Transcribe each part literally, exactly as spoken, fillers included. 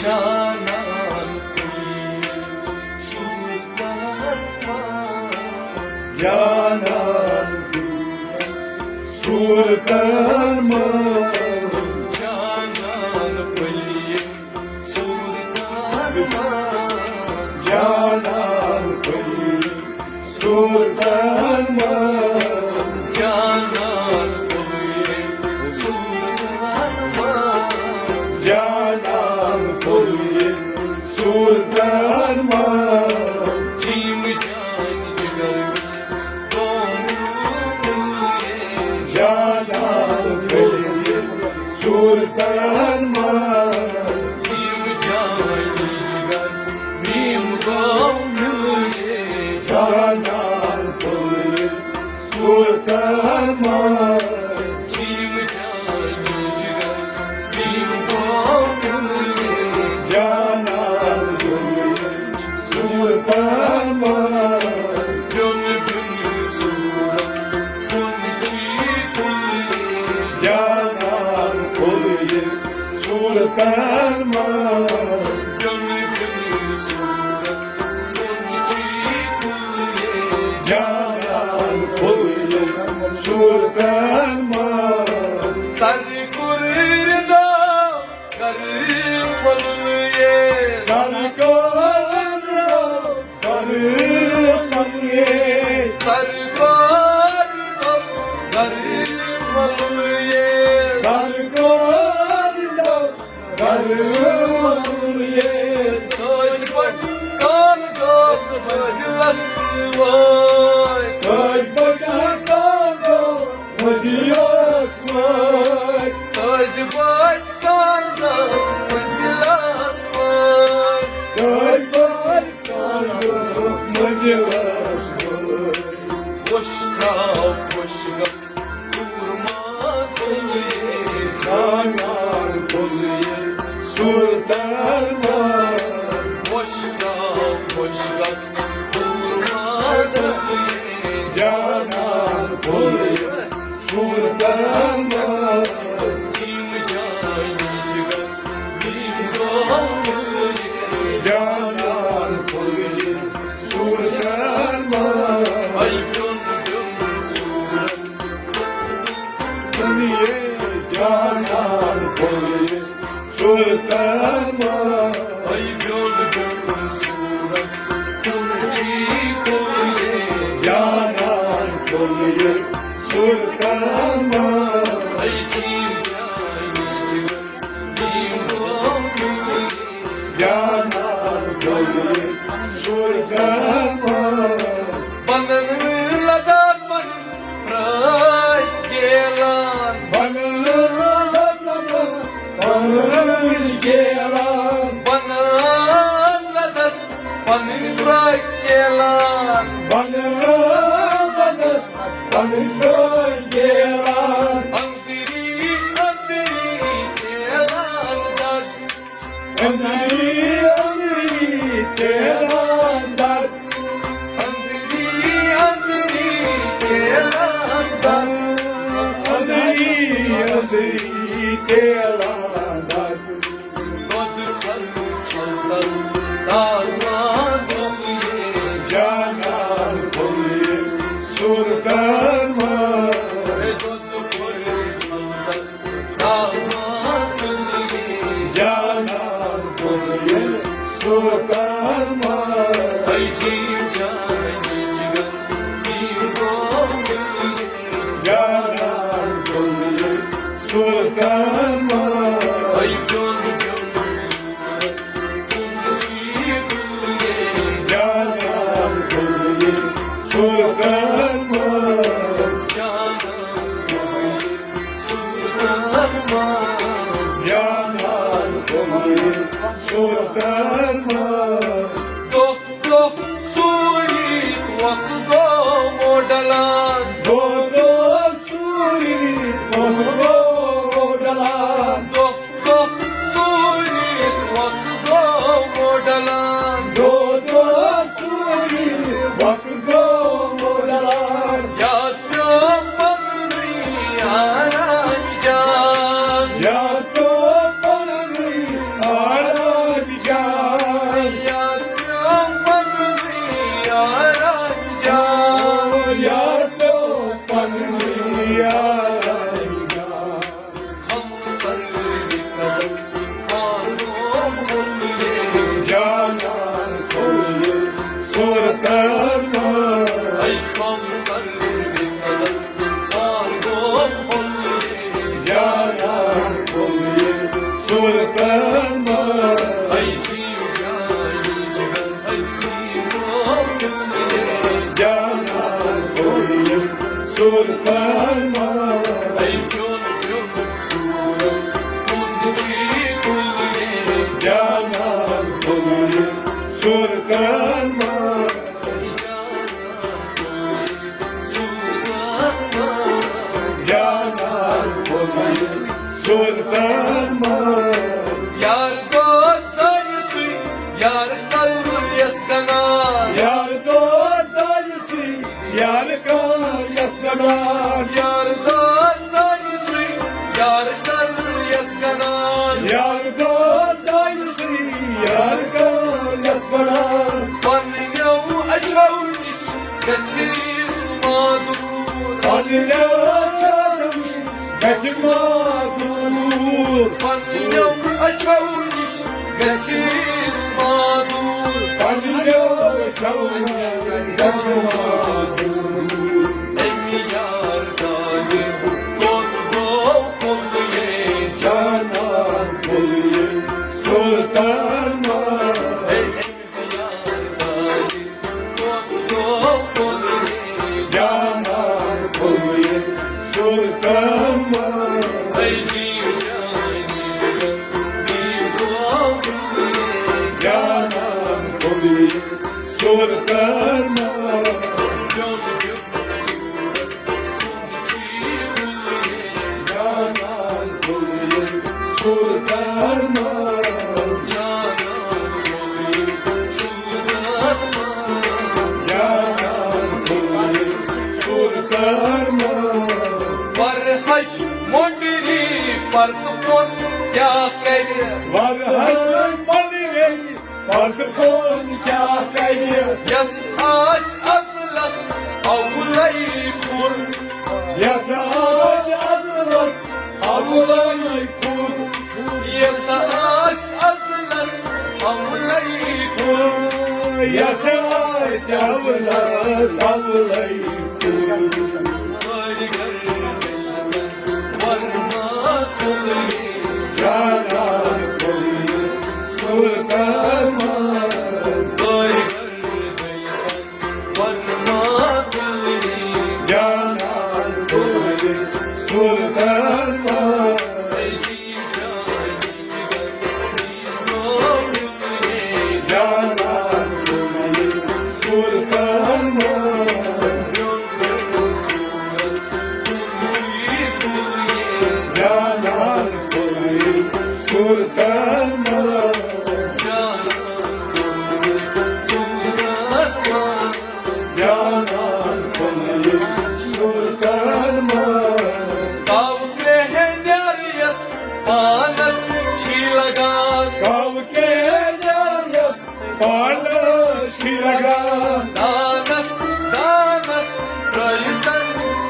جانان پھٔلۍ صوٗرتن منٛز۔ جانان پھٔلۍ صوٗرتن منٛز۔ جانان پھٔلۍ صوٗرتن منٛز۔ جانان پھٔلۍ صوٗرتن منٛز۔ جانان پھٔلۍ صوٗرتن منٛز۔ جانان پھٔلۍ صوٗرتن منٛز۔ چیٖم جان جگر گوٚو۔ جانان پھٔلۍ صوٗرتن منٛز۔ چیٖم جان جگر۔ میٖم گوٚو میٲنۍ۔ جانان پھٔلۍ صوٗرتن منٛز۔ چیٖم جان جگر۔ میٖم گوٚو میٲنۍ۔ جانان پھٔلۍ صوٗرتن منٛز۔ بیوٚن بیوٚن صوٗرت۔ کُن چھی کُلہِ۔ جانان پھٔلۍ صوٗرتن منٛز۔ بیوٚن بیوٚن صوٗرت۔ کُن چھی کُلہِ۔ جانان پھٔلۍ صوٗرتن منٛز۔ سر کوٚر رِندا کر پلویے۔ سر کوٚر رِندا کر پلویے۔ سر کوٚر رِندا کر پلویے۔ سر کوٚر رِندا کر پلویے۔ تاج پٹ کان گوٚو منزلس وٲتۍ۔ تاج پٹ کان گوٚو منزلس وٲتۍ۔ تاج پٹ کان گوٚو منزلس وٲتۍ۔ تاج پٹ کان گوٚو منزلس وٲتۍ۔ پوش تھاو پوش گژھ۔ جانان پھٔلۍ صوٗرتن منٛز۔ وۄشکاو وۄشکس دوٗر منٛز۔ جانان پھٔلۍ صوٗرتن منٛز۔ چیٖم جان جگر۔ جانان پھٔلۍ صوٗرتن منٛز۔ اے پیوٚن پیوٚن صوٗرت۔ دُنیاہ جانان پھٔلۍ صوٗرتن منٛز۔ اے پیوٚن پیوٚن صوٗرت۔ کُن چھی کُلہِ۔ جانان پھٔلۍ صوٗرتن منٛز۔ اے چیٖم جان جگر۔ جانان پھٔلۍ صوٗرتن منٛز۔ پنن لدس پنن پرٛٲے گیلان۔ پنن لدس پنن پرٛٲے گیلان۔ پنن لدس پنن پرٛٲے گیلان۔ اندری اندری گیلان دگ۔ اندری اندری تیران دگ۔ اندری اندری تیران دگ۔ اندری اندری تیران دگ۔ دۄدٕ پھل چھلتس تاوان ژوٚلُے۔ جانان پھٔلۍ صوٗرتن منٛز۔ ہے دۄدٕ پھل چھلتس جانان پھٔلۍ صوٗرتن منٛز۔ اے جیٖم جان جگر، جیٖم گوٚو جانان پھٔلۍ صوٗرتن منٛز۔ اے پیوٚن پیوٚن صوٗرت، کُن چھی کُلہِ۔ جانان پھٔلۍ صوٗرتن منٛز۔ جانان پھٔلۍ صوٗرتن منٛز۔ جانان پھٔلۍ صوٗرتن منٛز۔ دۄہ دۄہ سوٗرِتھ وقت گوٚو ڈلان۔ دۄہ دۄہ سوٗرِتھ وقت گوٚو ڈلان۔ دۄہ دۄہ سوٗرِتھ وقت گوٚو ڈلان۔ دۄہ دۄہ سوٗرِتھ وقت گوٚو ڈلان۔ یاد پیوٚو پننُے آرام جان۔ یاد پیوٚو پننُے آرام سلطان ما، اے جی جانی جگر، اے جی جانا بولیے سلطان ما، اے جون جون سورت، کون جی بولیے جانا بولیے سلطان ما، اے جانا بولیے سلطان ما. یار دوست سانہِ سۭتۍ، یار کَل یَس گَنان. یار دوست سانہِ سۭتۍ، یار کَل یَس گَنان. یار دوست سانہِ سۭتۍ، یار کَل یَس گَنان. یار دوست سانہِ سۭتۍ، یار کَل یَس گَنان. پنٛنیو أچھو نِش گژھِ یہِ مادوٗر. پنٛنیو أچھو نِش گژھِ مادوٗر. پنٛنیو أچھو نِش گژھِ یہِ مادوٗر. پنٛنیو أچھو نِش گژھِ مادوٗر. أمۍ یار دادِ کوٚت گوٚو کُلُے؟ جانان کُلُے سلطان ما. أمۍ یار دادِ کوٚت گوٚو کُلُے؟ جانان کُلُے سلطان ما. اے جی جانی جگر، بی گوٚو کُلُے؟ جانان کُلُے سلطان ما. جانان کُلُے سلطان ما. جانان کُلُے سلطان ما. ورہٕچ مۄنٛڈری پردٕ بۄن کیٛاہ کرِ؟ ورہٕچ مۄنٛڈری پردٕ بۄن کیٛاہ کرِ؟ یَس آسہِ ازلس اولے پھُر. یَس آسہِ ازلس اولے پھُر. یَس آسہِ ازلس اولے پھُر. یَس آسہِ ازلس اولے پھُر. ورما ژوٚلُے جانان ژوٚلُے سلطان ما. ورما ژوٚلُے جانان ژوٚلُے سلطان ما. جانان ژوٚلُے سلطان ما. جانان ژوٚلُے سلطان ما. جانان ژوٚلُے سلطان ما. کاوٕ کرٛیٚہنیٛار یَس پانَس چھی لگان. کاوٕ کرٛیٚہنیٛار یَس پانَس چھی لگان. دانَس، دانَس ترٛٲوِتَن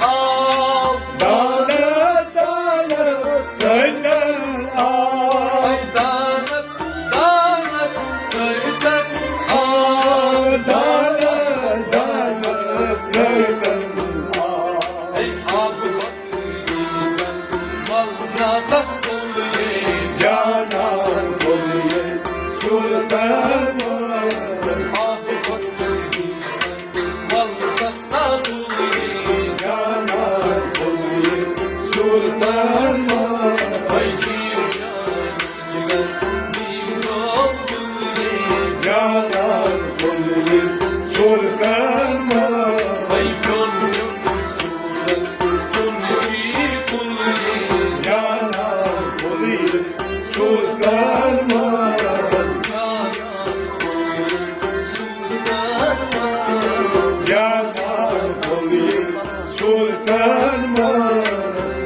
آب. دانَس، دانَس ترٛٲوِتَن آب. دانَس، دانَس ترٛٲوِتَن آب. دانَس، دانَس ترٛٲوِتَن آب. ہے آب ولناتس ژوٚلُے جانان ژوٚلُے سلطان ما. آب ولناتس ژوٚلُے جانان ژوٚلُے سلطان ما. ہے جی جانان ژوٚلُے جانان ژوٚلُے سلطان ما. ہے پیوٚن پیوٚن سورت کُن جی کُلُے جانان ژوٚلُے سلطان ما. جانان ژوٚلُے سلطان ما.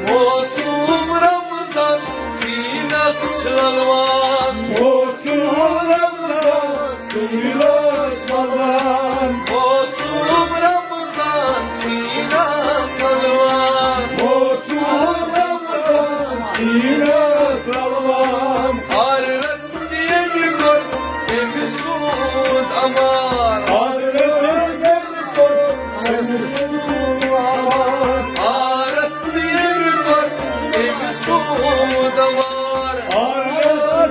موسم رمضان سیٖنس چھُ للوان. موسم رمضان سیٖنس للوان. موسم رمضان سیٖنس للوان. موسم رمضان سیٖنس للوان. آرس ییٚلہِ کوٚر أمۍ سُنٛد امان. آرس ییٚلہِ کوٚر أمۍ سُنٛد امان. آرس ییٚلہِ کوٚر أمۍ سُنٛد امان. آرس